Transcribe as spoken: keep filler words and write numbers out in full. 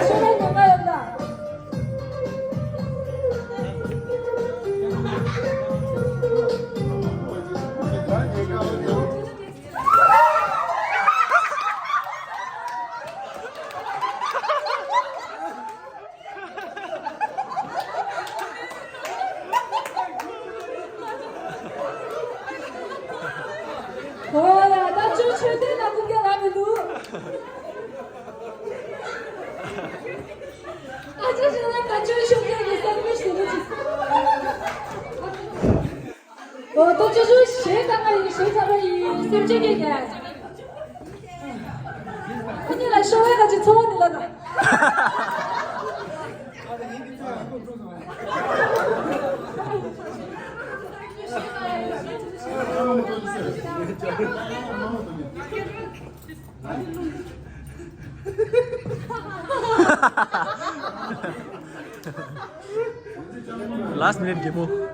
ཤོ་ལོ་ཉོ་མ་ཡོད་ལ། ཨོ་ཡ། ད་ཅོ་ཆོས་དད་ན་ཀུན་ཀྱང་ལ་མི་འདུག་ཨ་ཅག་ཞིག་ལ་ང་ཅོ་ཆོས་དད་ཀྱི་བསམ་བློ་ཞིག་འདུག་ཨོ་ད་ཅོ་ཆོས་ཞེས་ད་ང་ཡིན་ཞེས་ད་ང་ཡིན་སེམས་ཅན་གྱི་ཉལ། ཁོ་གཉིས་ལ་ཤོ་བའི་ཁ་ཅིག་འཚོ་བ་འདི་ལ་དང་། Last minute གད་མོ།